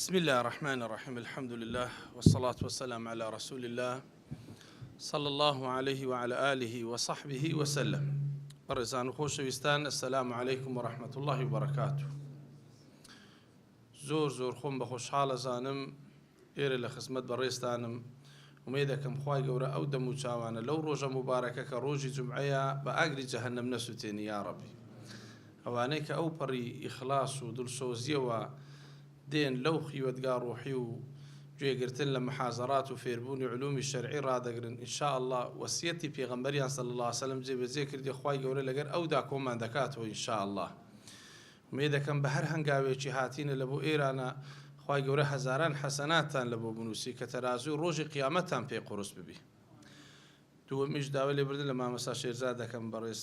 بسم اللە الرحمن الرحیم الحمد للە والصلاة والسلام علی رسول اللە صلی اللە علیه وعلی آله وصحبه وسلم. بەڕێزان و خۆشەویستان السلام علیکم ورحمة اللە وبرکاته. زۆر زۆر خۆم بە خۆشحاڵ ئەزانم ئێرە لە خزمەت بەڕێزتانم ئومێدەکەم خوای گەورە ئەو دەم و چاوانە لەو ڕۆژە موبارەکە کە ڕۆژی جومعەیە بە ئاگری جەهەنەم نەسوتێنی یاڕەبی ئەوانەی کە ئەو پەڕی ئیخلاس و دڵسۆزیەوە دێن لەو خیوەتگا ڕوحی و گوێگرتن لە محازەرات و فێربوونی علومی شەرعی ڕادەگرن ان شاء اللە وەسیەتی پێغەمبەریان صلی اللە علیە وسلم جێبەجێ کردی خوای گەورە لەگەر ئەودا کۆمان دەکاتەوە ان شاء اللە ئومێدەکەم بە هەر هەنگاوێکی هاتینە لە بۆ ئێرانە خوای گەورە هەزاران حەسەناتتان لە بۆ بنوسی کە تەرازوی ڕۆژی قیامەتتان پێ قورس ببی. دووەمیش داوای لێبوردن لە مامۆستا شێرزاد دەکەم بەڕێز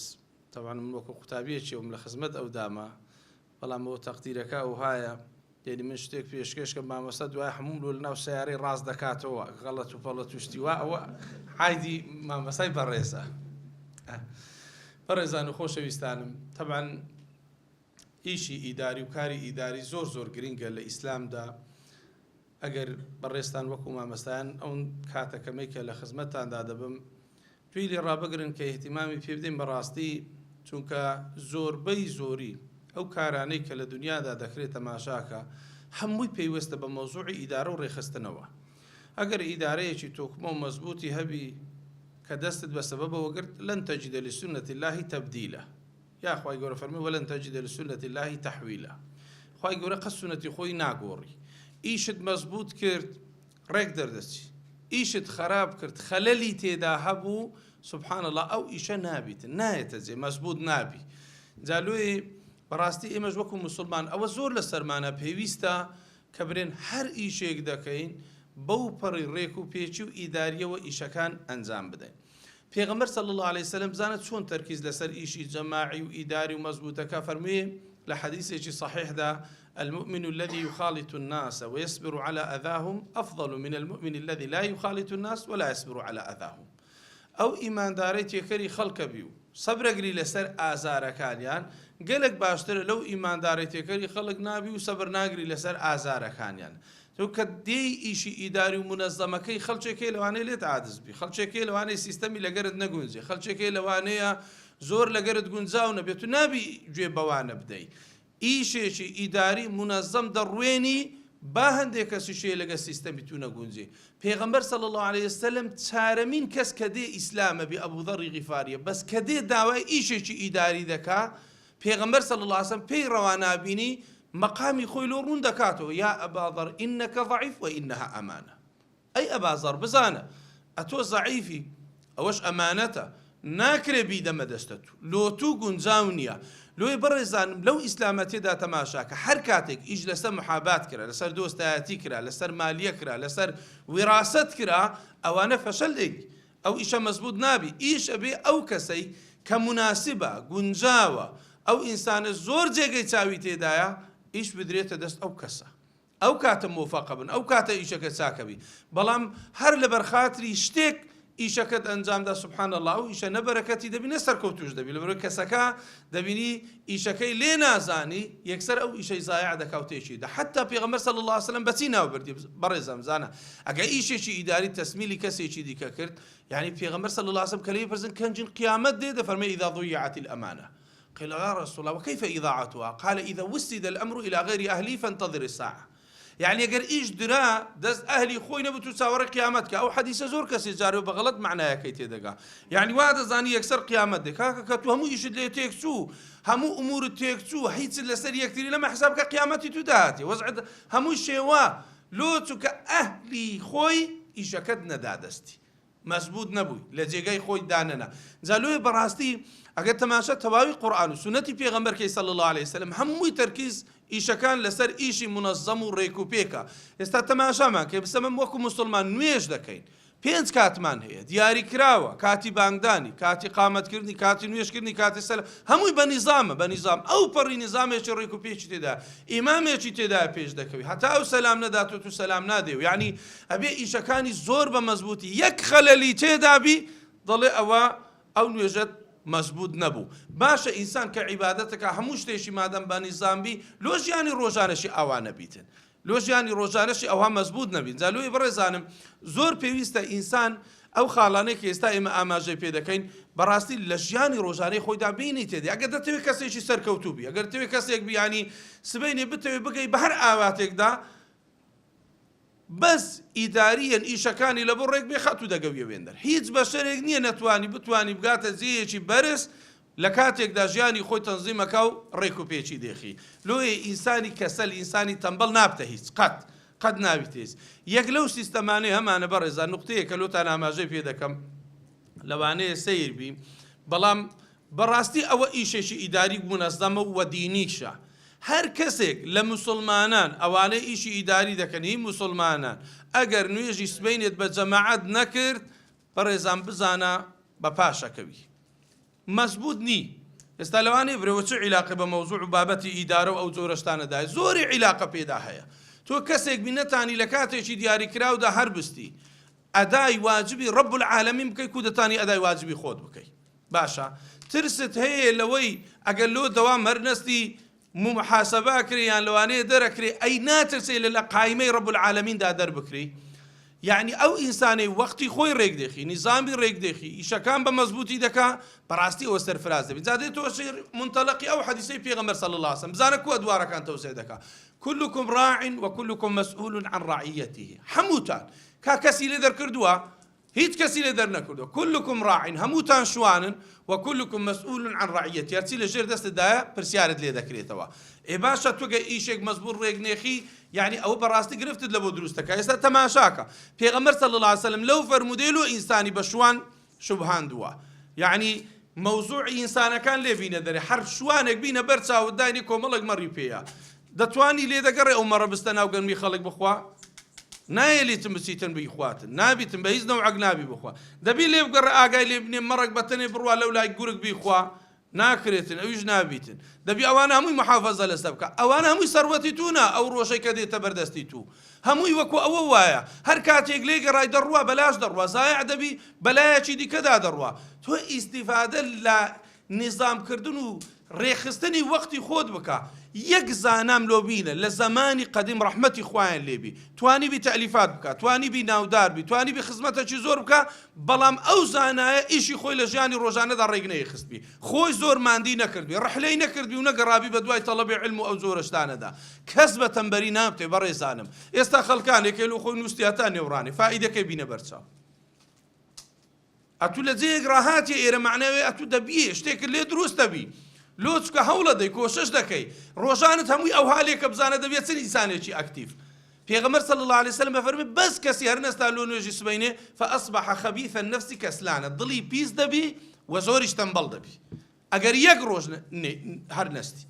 تەبعەن من وەکو قوتابیەکی ئەوم لە خزمەت ئەودامە بەڵام ئەوە تەقدیرەکە ئەوهایە یعنی من شتێک پێشکێش کەم مامۆستا دوای هەمووم لۆ لەناو سەیارەی ڕاست دەکاتەوە غەڵەت و پەڵەت و شتی وا ئەوە عایدی مامۆستای بەڕێزە. بەڕێزان و خۆشەویستانم تەبعەن ئیشی ئیداری و کاری ئیداری زۆر زۆر گرنگە لە ئیسلامدا ئەگەر بەڕێزتان وەکو مامەستایان ئەو کاتە کەمەی کە لە خزمەتتاندا دەبم گوێی لێ ڕابگرن کە ئیهتیمامی پێ بدەین بەڕاستی چونکە زۆربەی زۆری ئەو کارانەی کە لە دنیادا دەکرێت تەماشاکە هەمووی پەیوەستە بە مەوزوعی ئیدارە و ڕێکخستنەوە ئەگەر ئیدارەیەکی تۆکمە و مەزبووتی هەبی کە دەستت بە سەبەبەوە گرت لن تجد لسنة الله تبدیلا یا خوای گەورە فەرمی ولن تجد لسنة الله تحویلا خوای گەورە قەت سونەتی خۆی ناگۆڕی ئیشت مەزبوط کرد ڕێک دەردەچی ئیشت خراپ کرد خەلەلی تێدا هەبوو سبحان الله ئەو ئیشە نابیت نایەتە جێ مەزبوط نابی جا لۆی بەڕاستی ئێمەش وەکو مسلمان ئەوە زۆر لە سەرمانە پێویستە کە برێن هەر ئیشێک دەکەین بەو پەڕی ڕێک و پێکی و ئیداریەوە ئیشەکان ئەنجام بدەین پێغەمبەر صلی اللە علیە وسلم بزانە چۆن تەرکیز لەسەر ئیشی جەماعی و ئیداری و مەزبوتەکە فەرمووی لە حەدیسێکی صحیحدا المؤمن الذي يخالط الناس ويصبر على أذاهم أفضل من المؤمن الذي لا يخالط الناس ولا يصبر على أذاهم ئەو ئیماندارەی تێکەری خەڵکە بی و سەبرەگری لەسەر ئازارەکانیان گەلک باشترە لەو ئیماندارەی تێکەری خەڵک نابی و سەبر ناگری لەسەر ئازارەکانیان تۆ کە دێی ئیشی ئیداری و مونەزەمەکەی خەڵکێک هەیە لەوانەیە لێت عادز بی، خەڵکێک هەیە لەوانەیە سیستەمی لەگەرت نەگونجێ، خەڵکێک هەیە لەوانەیە زۆر لەگەرت گونجاو نەبێت و نابی گوێ بەوانە بدەی. ئیشێکی ئیداری مونەزەم دەڕوێنی با هەندێک کەسیش هەیە لەگەر سیستەمی تو نەگونجێ. پێغەمبەر صلی اللە علیە وسلم چارەمین کەس کە دێ ئیسلامە بێ ئەبو ذەڕی غیفاریە بەس کە دێ داوای ئیشێکی ئیداری دەکا پێغەمبەر صلی اللە علیە وسلم پێی ڕەوا نابینی مەقامی خۆی لۆ ڕوون دەکاتەوە، یا ابا ذر انک ضعیف و انها امانە، ئەی ئەبا زەڕ بزانە ئەتۆ زەعیفی ئەوەش ئەمانەتە ناکرێ بیدەمە دەستە تو لۆ تو گونجاو نیە، لۆیە بەڕێزانم لەو ئیسلامەتیەدا تەماشاکە هەر کاتێک ئیش لەسەر محابات کرا لەسەر دۆستایەتی کرا لەسەر مالیە کرا لەسەر ویراسەت کرا ئەوانە فەشەل دێنی ئەو ئیشە مەزبوت نابی ئیش ئەبێ ئەو کەسەی کە موناسبە گونجاوە ئەو ئینسانە زۆر جێگەی چاوی تێدایە ئیش بدرێتە دەست ئەو کەسە ئەو کاتە مۆفەقە بن ئەو کاتە ئیشەکە چاکەبی بەڵام هەر لەبەر خاتری شتێک ئیشەکەت ئەنجامدا سبحان الله ئەو ئیشە نە بەرەکەتی دەبی نە سەرکەوتوش دەبی لەبەرئەوەی کەسەکە دەبینی ئیشەکەی لێ نازانی یەکسەر ئەو ئیشەی زایع دەکا و تێکی دە حتا پێغەمبەر صلی الله علیه وسلم بەچی ناو بردی بەڕێزم زانە ئەگە ئیشێکی ئیداری تەسمیلی کەسێکی دیکە کرد یعنی پێغەمبەر صلی الله علیه وسلم کە لێی پرسن کەنجین قیامەت دێ دەفەرمێ اذا ضيعت الامانه قيل يا رسول الله وكيف إضاعتها قال إذا وسد الأمر إلى غير أهله فانتظر الساعة یەعنی گەر ئیش درا دەست ئەهلی خۆی نەبوو تو چاوەڕێی قیامەت کە ئەو حەدیسە زۆر کەسێ جارێ بە غەڵەت مەعنایەکەی تێدەگا یەعنی وا دەزانی یەکسەر قیامەت دێ کاکە کە تو هەموو ئیشت لێ تێک چوو هەموو ئومورت تێک چوو هیچت لەسەر یەکتری لەمە حساب کە قیامەتی تو داهاتێ وەزعت هەمووی شێوا لۆ چونکە ئەهلی خۆی ئیشەکەت نەدا دەستی مەزبوت نەبووی لە جێگای خۆی دانەنا جا لۆیە بەڕاستی ئەگەر تەماشا تەواوی قورئان و سوننەتی پێغەمبەر کەی صلی اللە علیە وسلم هەمووی تەرکیز ئیشەکان لەسەر ئیشی مونەزەم و ڕێک و پێکە ئێستا تەماشامان کەی بسەمەم وەکو موسڵمان نوێژ دەکەین پێنج کاتمان هەیە دیاری کراوە کاتی بانگدانی کاتی قامەتکردنی کاتی نوێژکردنی کاتی سەر هەمووی بە نیزامە بە نیزام ئەو پەڕی نیزامێکی ڕێک و پێکی تێدا ئیمامێکی تێدا پێش دەکەوی هەتا ئەو سەلام نەدات و تو سەلام نادێ و یعنی ئەبێ ئیشەکانی زۆر بە مەزبووتی یەک خەلەلی تێدابی دەڵێ ئەوە ئەو نوێژەت مەزبووت نەبوو باشە ئینسان کە عیبادەتەکە هەموو شتێکی مادەم بە نیزام بی لۆ ژیانی ڕۆژانەشی ئاوا نەبیتن. لۆ ژیانی ڕۆژانەشی ئەوها مەزبووت نەبین. جا لۆیە بەڕێزانم زۆر پێویستە ئینسان ئەو خاڵانەی کە ئێستا ئێمە ئاماژەی پێ دەکەین بەڕاستی لە ژیانی ڕۆژانەی خۆیدا بینیتێ. ئەگەر دەتەوێت کەسێکی سەرکەوتوو بی، ئەگەر دەتەوێت کەسێک بی یانی سبەینێ بتەوێت بگەی بە هەر ئاواتێکدا بەس ئیداریەن ئیشەکانی لە بۆ ڕێک بێ خاتوو دەگەویە وێندەر. هیچ بەشەرێک نییە نەتوانی بتوانی بگاتە جێیەکی بەرز لە کاتێکدا ژیانی خۆی تەنزیم ئەکا و ڕێک و پێکی دێخی. لۆیە ئینسانی کەسەل، ئینسانی تەمبەڵ نابتە هیچ. قەت. قەت نابیتە هیچ. یەک لەو سیستەمانەی هەمانە بەڕێزان نوقتەیەکە لۆتان ئاماژەی پێ دەکەم لەوانەیە سەیر بی بەڵام بەڕاستی ئەوە ئیشێکی ئیداری مونەزەمە و دینیشە. هەر کەسێک لە موسڵمانان ئەوانەی ئیشی ئیداری دەکەن هی موسڵمانان ئەگەر نوێژی سبەینێت بە جەماعەت نەکرد بەڕێزان بزانە بە پاشەکەوی. مەزبوت نی. ئێستا لەوانەیە برێ وە چ عیلاقە بە مەوزوع و بابەتی ئیدارە و ئەو جۆرە شتانە دایە؟ زۆری عیلاقە پێدا هەیە. تۆ کەسێک بی نەتانی لە کاتێکی دیاری کراودا هەر بستی ئەدای واجبی رب العالمین بکەی کو دەتانی ئەدای واجبی خۆت بکەی. باشە ترست هەیە لەوەی ئەگەر لۆ دەوام هەر نەستی موحاسەبە ئەکرێ یان لەوانەیە دەرەکرێ ئەی ناترسێ لە لە قایمەی رب العالمین دا دەربکرێی؟ یەعنی ئەو ئینسانەی وەختی خۆی رێکدێخی نیزامی رێکدێخی ئیشەکان بە مەزبووتی دەکا بەڕاستی ئەوە سەرفراز دەبی جا دێتەوە سەر مونتەلەقی ئەو حەدیسەی پێغەمبەر صلی اللە علیه وسلم بزانە کو ئەدوارەکان تەوزیع دەکا کلکم راع و کلکم مسئول عن رعیته هەمووتان کا کەسی لێ دەرکردووە هیچ کەسی لێ دەرنەکردووە، کلکم راع، هەمووتان شوانن، و کلکم مسئول عن رعیته، هەرچی لە ژێر دەستتدایە پرسیارت لێ دەکرێتەوە. ئێ باشە تۆ گەر ئیشێک مەزبوط ڕێک نێخی یەعنی ئەوە بەڕاستی گرفتت لەبۆ دروست دەکا. ئێستا تەماشاکە پێغەمبەر صلی اللە علیە وسلم لەو فەرموودەی لۆ ئینسانی بە شوان شوبهاندووە یەعنی مەوزوعی ئینسانەکان لێ بینە دەرێ هەر شوانێک بینە بەر چاوت داینێ کۆمەڵێک مەڕی پێیە دەتوانی لێ دەگەڕێ ئەو مەڕە بستە ناو گەنمی خەڵک بخوا نایەلیتن بچیتن بیخواتن نابیتن بە هیچ نەوعەک نابی بخوا دەبی لێ بگەڕێ ئاگای لێ بنێ مەڕێک بە تەنێ بڕوا لەو لای گورگ بیخوا ناکرێتن ئەویش نابیتن دەبی ئەوانە هەمووی محافەزە لەسەر بکە ئەوانە هەمووی سەروەتی تو نا ئەو ڕۆژەی کە دێتە بەردەستی تو هەمووی وەکو ئەوە وایە هەر کاتێک لێ گەڕای دەڕوا بەلاش دەڕوا زایع دەبی بەلایەکی دیکەدا دەڕوا تۆ ئیستیفادە لە نیزام کردن و ڕێکخستنی وەختی خۆت بکە یەک زانام لۆ بینە لە زەمانی قەدیم ڕەحمەتی خوایان لێ بی توانی بی تەئلیفات بکا توانی بی ناودار بی توانی بی خزمەتەکی زۆر بکا بەڵام ئەو زانایە ئیشی خۆی لە ژیانی ڕۆژانەدا ڕێک نەیخستبی خۆی زۆر ماندی نەکردبی ڕحلەی نەکردبی و نەگەڕابی بە دوای تەڵەبی عیلم و ئەو جۆرە شتانەدا کەس بە تەمبەری نابتێ بەڕێزانم ئێستا خەڵکانێک لۆ خۆی نووستی هەتا نێوڕانێ فائیدەکەی بینە بەرچاو. ئەتوو لە جێیەک ڕاهاتیە ئێرە مەعنای ئەوەیە ئەتوو دەبیێ شتێکت لێ دروست دەبی لۆ چکە هەوڵەدەی کۆشش دەکەی ڕۆژانت هەمووی ئەوها لێکە بزانە دەبیە چ ئینسانێکی ئەکتیڤ پێغەمبەر صلی اللە علیه وسلم ئەفەرموێ بەس کەسی هەر نەستا لۆ نوێژی سبەینێ فاصبح خبیث النفس کسلانە دڵی پیس دەبی و زۆریش تەمبەڵ دەبی ئەگەر یەک ڕۆژ هەر نەستی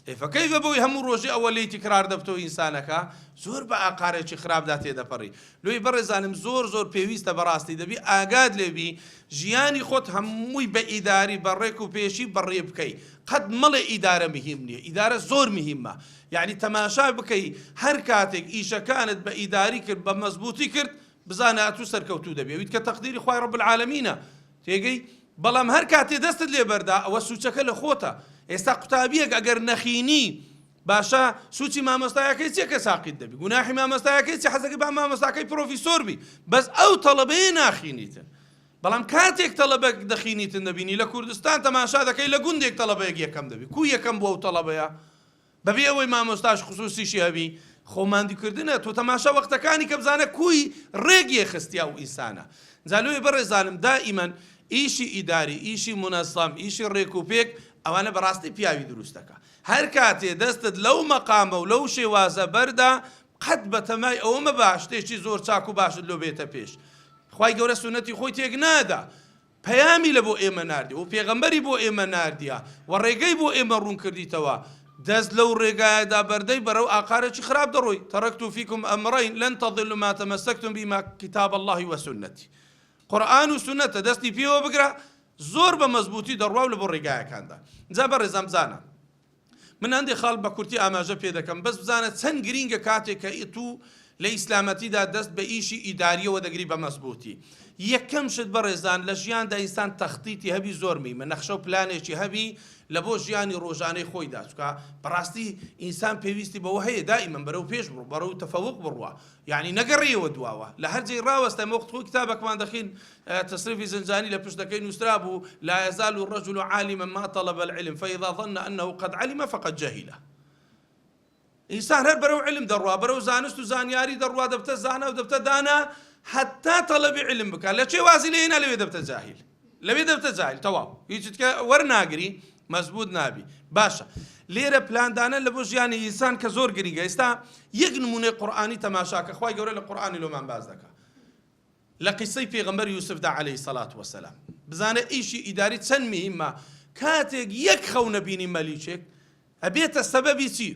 ئێ فەکەیفە بەوەی هەموو ڕۆژێ ئەوە لێی تکرار دەبتەوە ئینسانەکە زۆر بە ئاقارێکی خراپدا تێدەپەڕی لۆی بەڕێزانم زۆر زۆر پێویستە بەڕاستی دەبی ئاگات لێبی ژیانی خۆت هەمووی بە ئیداری بە ڕێک و پێشی بەڕێ بکەی قەت مەڵێ ئیدارە مهیم نییە ئیدارە زۆر مهیمە یعنی تەماشا بکەی هەر کاتێک ئیشەکانت بە ئیداری کرد بە مەزبوطی کرد بزانە ئەتوو سەرکەوتوو دەبی ئەویت کە تەقدیری خوای رب العالمینە تێگەی؟ بەڵام هەر کاتێ دەستت لێ بەردا ئەوە سوچەکە لە خۆتە ئێستا قوتابیەک ئەگەر نەخینی باشە سوچی مامۆستایەکەی چیە کە ساقیت دەبی گوناحی مامۆستایەکەی چی حەزەکەی با مامۆستاکەی پرۆفیسۆر بی بەس ئەو تەڵەبەیە ناخینیتن بەڵام کاتێک تەڵەبەک دەخینیتن دەبینی لە کوردستان تەماشا دەکەی لە گوندێک تەڵەبەیەک یەکەم دەبی کو یەکەم بووە ئەو تەڵەبەیە بەبێ ئەوەی مامۆستاش خسوسیشی هەبی خۆ ماندوکردنە تۆ تەماشا وەختەکانی کە بزانە کوی ڕێک یێخستیا ئەو ئینسانە جا لۆیە بەڕێزانم دائیمەن ئیشی ئیداری ئیشی مونەزەم ئیشی ڕێک و پێک ئەوانە بەڕاستی پیاوی دروست دەکا هەر کاتێ دەستت لەو مەقامە و لەو شێوازە بەردا قەت بەتەمای ئەوە مەبە شتێکی زۆر چاک و باشت لۆ بێتە پێش خوای گەورە سوننەتی خۆی تێک نادا پەیامی لە بۆ ئێمە ناردیە و پێغەمبەری بۆ ئێمە ناردیە و ڕێگەی بۆ ئێمە ڕوون کردیتەوە، دەست لەو ڕێگایەدا بەردەی بەرەو ئاقارێکی خراپ دەڕۆی، ترکت فیکم امرین لن تضلوا ما تمسکتم بهما کتاب اللە و سنتی، قورئان و سوننەتە دەستی پێوە بگرە زۆر بە مەزبووتی دەڕوا و لە بۆ ڕێگایەکاندا. جا بەڕێزان بزانە من هەندێک خاڵ بە کورتی ئاماژە پێ دەکەم بەس بزانە چەند گرینگە کاتێک کە ئەتوو. لە ئیسلامەتیدا دەست بە ئیشی ئیداریەوە دەگری بە مەزبووتی. یەکەم شت بەڕێزان لە ژیاندا ئینسان تەختیتی هەبی زۆر مهیمە نەخشە و پلانێکی هەبی لە بۆ ژیانی ڕۆژانەی خۆیدا چونکە بەڕاستی ئینسان پێویستی بەوە هەیە دائیمەن بەرەو پێش بڕوا بەرەو تەفەوق بڕوا یانی نەگەڕێیەوە دواوە لە هەر جێی ڕاوەستای وەخت خۆی کتابەکمان دەخین تصریفی زنجانی لە پشتەکەی نووسرابوو لا يزال الرجل عالما ما طلب العلم فإذا ظن أنه قد علم فقد جهل. ئینسان هەر بەرەو علم دەڕوا، بەرەو زانست و زانیاری دەڕوا، دەبتە زانا و دەبتە دانا، هەتا تەڵەبی علم بکا، لە چێ وازی لێ هێنا لەوێ دەبتە جاهیل، لەوێ دەبتە جاهیل، تەواو هیچت کە وەرناگری مەزبوط نابی. باشە لێرە پلاندانە لە بۆ ژیانی ئینسان کە زۆر گرنگە. ئێستا یەک نمونەی قورئانی تەماشا کە خوای گەورە لە قورئانی لۆمان باس دەکا لە قیسەی پێغەمبەر یوسفدا عەلەیهی سەلات وەسەلام، بزانە ئیشی ئیداری چەند مهمە، کاتێک یەک خەونە بینی مەلیکێک ئەبێتە سەبەبی چی؟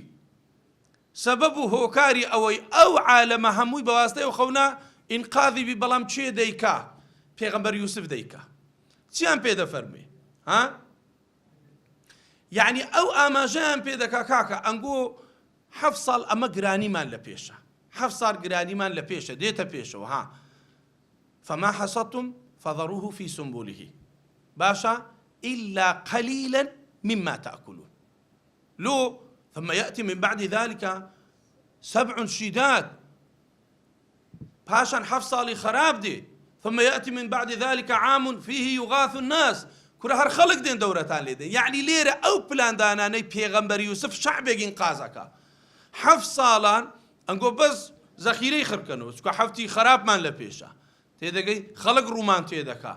سەبەب و هۆکاری ئەوەی ئەو عالەمە هەمووی بە واسطەی ئەو خەونە ئینقاذی بی، بەڵام کێ دەیکا؟ پێغەمبەر یوسف دەیکا. چیان پێ دەفەرموێ؟ ها؟ یعنی ئەو ئاماژەیان پێ دەکا کاکە ئەنگۆ حەفت ساڵ ئەمە گرانیمان لە پێشە، حەفت ساڵ گرانیمان لە پێشە دێتە پێشەوە ها فما حصدتم فذروه في سنبله باشە إلا قليلا مما تأكلون لو ثم يأتي من بعد ذلك سبع شداد پاشان حەفت ساڵی خراپ دێ ثم يأتي من بعد ذلك عام فيه يغاث الناس کورە هەر خەڵک دێن دەورەتان لێ دێن یەعنی لێرە ئەو پلاندانانەی پێغەمبەر یوسف شەعبێک ئینقازەکە حەفت ساڵان ئەنگۆ بەس زەخیرەی خڕکەنەوە چونکە حەفتی خراپمان لە پێشە تێدەگەی خەڵک ڕوومان تێدەکا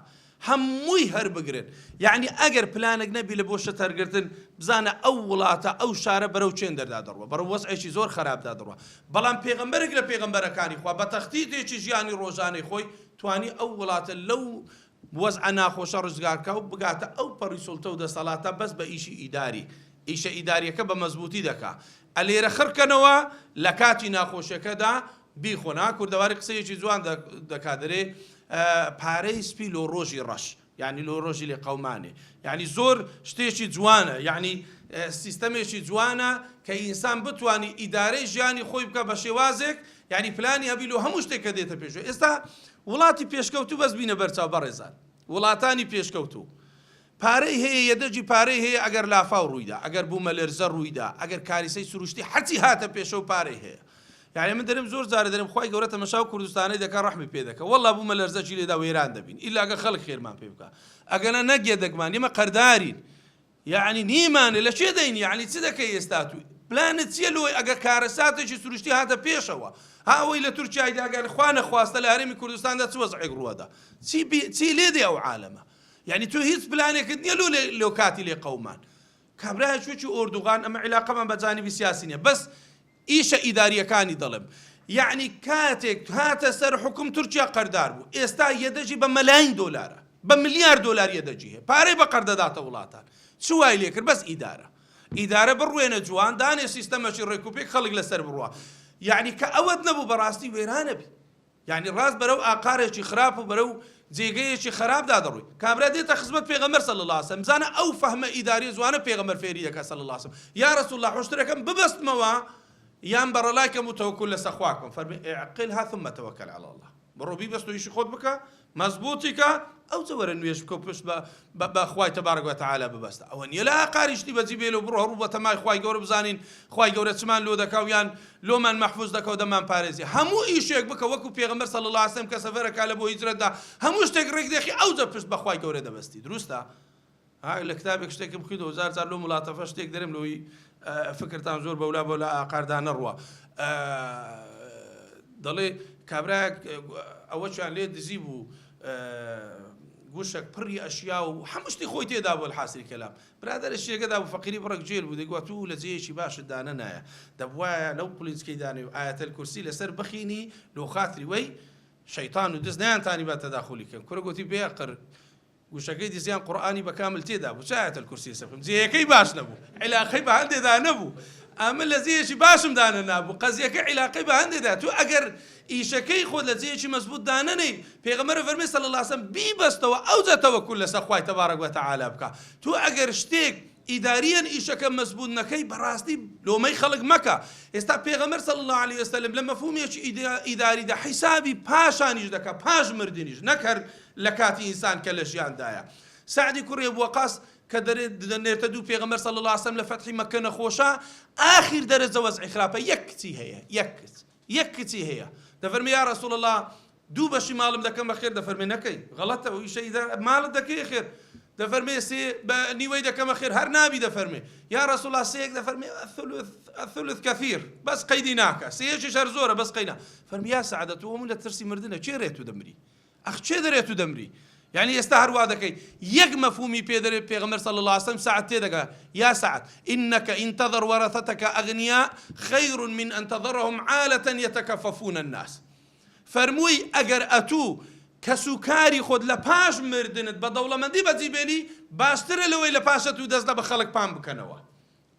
هەمووی هەر بگرن یەعنی ئەگەر پلانێک نەبی لە بۆ شت هەرگرتن بزانە ئەو وڵاتە ئەو شارە بەرەو چێن دەردا دەڕوا بەرەو وەزعێکی زۆر خەراپدا دەڕوا بەڵام پێغەمبەرێک لە پێغەمبەرەکانی خوا بە تەختیتێکی ژیانی ڕۆژانەی خۆی توانی ئەو وڵاتە لەو وەزعە ناخۆشە ڕزگارکا و بگاتە ئەو پەڕی سوڵتە و دەسەڵاتە بەس بە ئیشی ئیداری ئیشە ئیداریەکە بە مەزبوتی دەکا ئەلێرە خڕکەنەوە لە کاتی ناخۆشیەکەدا بیخۆن ها کوردەواری قسەیەکی جوان دەکا دەرێ پارەی سپی لۆ ڕۆژی ڕەش یعنی لۆ ڕۆژی لێ قەومانێ یعنی زۆر شتێکی جوانە یعنی سیستەمێکی جوانە کە ئینسان بتانی ئیدارەی ژیانی خۆی بکە بە شێوازێک یعنی پلانی هەبی لۆ هەموو شتێک کە دێتە پێشەوە ئێستا وڵاتی پێشکەوتوو بەس بینە بەرچاو بەڕێزان وڵاتانی پێشکەوتوو پارەی هەیە یەدەگی پارەی هەیە ئەگەر لافاو ڕوویدا ئەگەر بوومەلەرزە ڕوویدا ئەگەر کاریسەی سروشتی هەرچی هاتە پێشەوە پارەی هەیە یعنی من دەرم زۆر جارە دەرم خوای گەورە تەمەشاو کوردستانەی دەکا ڕەحمی پێ دەکا واللە بوومەلەرزەکی لێدا وێران دەبین ئیلا ئەگەر خەڵک خێرمان پێ بکا ئەگەنە نەک یەدەگمان ئێمە قەردارین یعنی نیمانە لە چێ دەین یعنی چ دەکەی ئێستا تو پلانت چییە لۆی ئەگەر کارەساتێکی سروشتی هاتە پێشەوە ها ئەوەی لە تورکیای داگەر خوا نەخواستە لە هەرێمی کوردستاندا چ وەزعێک ڕووەدا چی چی لێ دێ ئەو عالەمە یانی تۆ هیچ پلانێکت نییە لۆ لۆ کاتی لێ قەومان کابرایەکی وەکی ئۆردوغان ئەمە عیلاقەمان بە جانبی سیاسی نییە بەس ئیشە ئیداریەکانی دەڵێم یعنی کاتێک هاتە سەر حکوم تورکیا قەردار بوو ئێستا یەدەجی بە مەلاین دۆلارە بە ملیار دۆلار یەدەجی هەیە پارەی بە قەردەداتە وڵاتان چ وای لێکرد بەس ئیدارە ئیدارە بڕوێنە جوان دانێ سیستەمەکی ڕێکوپێک خەڵک لەسەر بڕوا یعنی کە ئەوەت نەبوو بەڕاستی وێرانە بی یانی ڕاست بەرەو ئاقارێکی خراپ و بەرەو جێگەیەکی خەراپدا دەڕۆی. کابرا دێتە خزمەت پێغەمبەر صلی اللە علیە وسلم، بزانە ئەو فەهمە ئیداریە جوانە پێغەمبەر فێری دەکات صلی اللە علیە وسلم، یا رسول اللە حوشترەکەم ببەستمەوە یان بەڕەلای کەم و تەوەکول لەسەر خوا کەم، فەرمی اعقلها ثم توکل علی اللە، بڕۆ بیبەستە و ئیشی خۆت بکە، مەزبووتی کە، ئەوجە وەرە نوێژ بکە و پشت بە بە خوای تبارک و تعالی ببەستە. ئەوە نیە لە ئاقاری شتی بەجی بێلە و بڕۆ ڕوو بە تەمای خوای گەورە بزانین خوای گەورە چمان لۆ دەکا و یان لۆمان مەحفوز دەکا و دەمان پارێزی. هەموو ئیشێک بکە وەکو پێغەمبەر صلی اللە علیە وسلم کە سەفەرەکا لە بۆ هیجرەتدا هەموو شتێک ڕێک دێخی ئەوجە پشت بە خوای گەورە دەبەستی. دروستە؟ ها لە کتابێک شتێکم خویندەوە جار جار لۆ ملاتەفە شتێک دەرێم لۆی فکرتان زۆر بەولا بەولا ئاقاردا نەڕوا. دەڵێ کابرایەک ئەوەچیان لێ دزی بوو گوشەک پڕی ئەشیا و هەموو شتی خۆی تێدا بوو الحاصل کەلام برادەرە شێگەدا بوو فەقیری بڕێک جێل بوو دەیگوت تو لە جێیەکی باشت دانەنایە دەبوایە لەو قولینچکەی دانێ و ئایەتەل کورسی لەسەر بخینی لۆ خاتری وەی شەیتان و دز نەیانتانی با تەداخولی کەن کورە گوتی بێ قر گوشەکەی دزیان قورئانی بە کامل تێدا بوو چ آیت الکرسی سەفم جێیەکەی باش نەبوو عیلاقەی بە هەندێدا نەبوو ئەمن لە جێیەکی باشم دانەنابوو قەزیەکە عیلاقەی بە هەندێدا تو ئەگەر ئیشەکەی خۆت لە جێیەکی مەزبوط دانەنێی پێغەمبەر فەرمی صلی الله علیه وسلم بیبەستەوە ئەوجا تەوەکول لەسەر خوای تبارک وتعالی بکە تو ئەگەر شتێک. ئیداریەن ئیشەکە مەزبوت نەکەی بەڕاستی لۆمەی خەڵک مەکە ئێستا پێغەمبەر صلی اللە علیە وسلم لە مەفهومێکی ئیداریدا حیسابی پاشانیش دەکا پاش مردنیش نەک هەر لە کاتی ئینسان کە لە ژیاندایە سەعدی کوڕی ئەبو وەقاس کە دەنێرتە دوو پێغەمبەر صلی اللە علیه وسلم لە فەتحی مەککە نەخۆشە ئاخیر دەرەجە وەزعی خراپە یەک کچی هەیە یەک کچ یەک کچی هەیە دەفەرمێ یا رسول اللە دوو بەشی ماڵم دەکەم بە خێر دەفەرمێ نەکەی غەڵەتە ئەو ئیشە ئیدار ماڵت دەکەی خێر دەفەرمێ سێ بە نیوەی دەکەمە خێر هەر نابی دەفەرمێ یا رسول الله سێیەک دەفەرمێ الثلث الثلث كثير بەس قەیدی ناکە سێیەکیش هەر زۆرە بەس قەینا فەرمی یا سەعدە تۆ هەموو لە ترسی مردنە کێ رێت و دەمری ئەخ کێ دەرێت و دەمری یعنی ئێستا هەر وا دەکەی یەک مەفهومی پێ دەرێ پێغەمبەر صلی الله علیه وسلم سەعد تێدەگا یا سەعد انک ان تذر ورثتک اغنیاء خیر من ان تذرهم عالة يتكففون الناس فەرمووی، ئەگەر ئەتوو کەس و کاری خۆت لە پاش مردنت بە دەوڵەمەندی بەجی بێلی، باشترە لەوەی لە پاش ئەتوو دەست لە بە خەڵک پان بکەنەوە.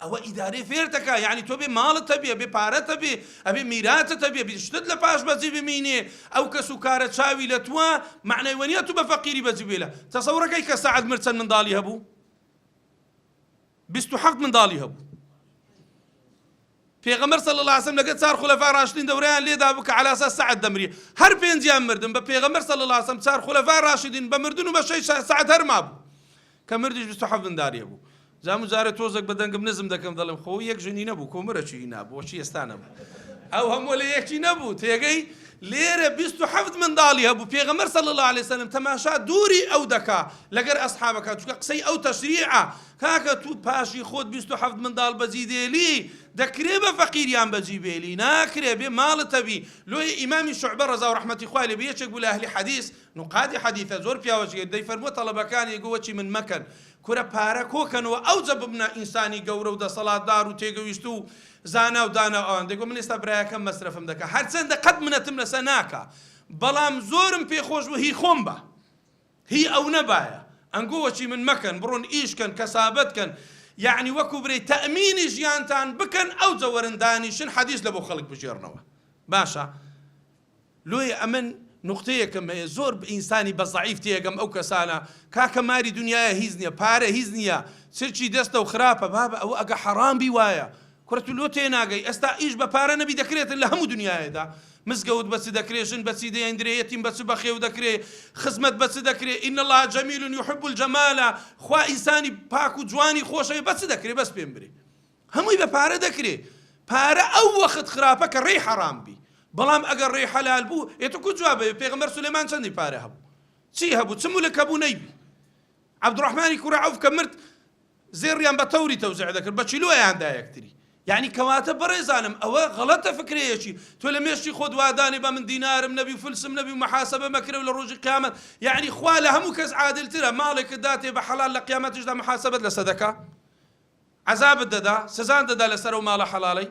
ئەوە ئیدارەی فێر دەکا، یەعنی تۆ بێ ماڵت هەبێ، ئەبێ پارەت هەبێ، ئەبێ میراتت هەبێ، ئەبێ شتت لە پاش بەجی بمینێ، ئەو کەس و کارە چاوی لە تووە، مەعنای وەنیە ئەتوو بە فەقیری بەجی بێلە. تەسەورەکەی کە سەعد مرد چەند منداڵی هەبوو؟ 27 منداڵی هەبوو. پێغەمبەر صلی اللە علیە وسلم لەگەل چار خولەفای ڕاشدین دەورەیان لێ دابوو کە علی اساس سەعد دەمری هەر پێنجیان مردن بە پێغەمبەر صلی اللە علیە وسلم چار خولەفای ڕاشدین بە مردن و بە شەی سەعد هەر مابوو کە مردیش 27 منداڵی هەبوو جا من جارێ تۆزێک بە دەنگم نزم دەکەم دەڵێم خۆ یەک ژنی نەبوو کۆمەرەکی هینا بۆچی ئێستا نەبوو ئەو هەموو لە یەکی نەبوو تێگەی لێرە 27 منداڵی هەبوو پێغەمبەر صلی الله علیه وسلم تەماشا دووری ئەو دەکا لەگەر ئەسحابەکە چونکە قسەی ئەو تەشریعە کاکە تو پاشی خۆت 27 منداڵ بەجی دێلی دەکرێ بە فەقیریان بەجی بێلی ناکرێ بێ ماڵت هەبی لۆیە ئیمامی شوعبە ڕەزا و ڕەحمەتی خوای لێ بێ یەکێک بوو لە ئەهلی حەدیس نوقادی حەدیثە زۆر پیاوەچی دەیفەرمووە تەڵەبەکانی گۆ وەچی من مەکەن کورە پارە کۆکەنەوە ئەوجە ببنە ئینسانی گەورە و دەسەڵاتدار و تێگەویشتوو و زانا و دانا و ئەوان دەیگۆ من ئێستا برایەکەم مەسرەفم دەکا هەرچەندە قەت منەتم لەسەر ناکا بەڵام زۆرم پێ خۆش بوو هی خۆم بە هی ئەو نەبایە ئەنگۆ وەچی من مەکەن بڕۆن ئیش کەن کەسابەت کەن یەعنی وەکو برێی تەئمینی ژیانتان بکەن ئەوجە وەرن دانیشن حەدیس لەبۆ خەڵک بگێڕنەوە باشە لۆیە ئەمن نوقتەیەکم هەیە زۆر ئینسانی بە زەعیف تێگەم ئەو کەسانە کاکە ماری دنیایە هیچ نییە پارە هیچ نییە چرچی دەستە و خراپە بابە ئەوە ئەگە حەڕام بی وایە کوڕە تو لۆ تێناگەی ئێستا ئیش بە پارە نەبی دەکرێتن لە هەموو دنیایەدا مزگەوت بە چ دەکرێ ژن بە چی دەیەندرێ یەتیم بە چ بەخێو دەکرێ خزمەت بە چ دەکرێ ان اللە جمیل یحب الجمال خوا ئینسانی پاک و جوانی خۆشەوێ بە چ دەکرێ بەس پێم برێ هەمووی بە پارە دەکرێ پارە ئەو وەخت خراپە کە ڕێی حەرام بی بەڵام ئەگەر ڕێی حەلال بوو ئێ تو کو جوابە پێغەمبەر سولەیمان چەندی پارە هەبوو چی هەبوو چ مولک هەبوو نەیبی عەبدوڕەحمانی کوڕی عەوف کە مرد زێڕیان بە تەوری تەوزیع دەکرد بە کیلۆ ئەیان دا یەکتری یعنی کەواتە بەڕێزانم ئەوە غەڵەتە فکرەیەکی تۆ لە مێشکی خۆت وادانێ بە من دینارم نەبی و فلسم نەبی و محاسبە مەکرێ و لە ڕۆژی قیامەت یعنی خوا لە هەموو کەس عادلترە ماڵێکت داتێ بە حەڵال لە قیامەتیشدا محاسبەت لەسەر دەکا عەزابت دەدا سزان دەدا لەسەر ئەو ماڵە حەڵاڵەی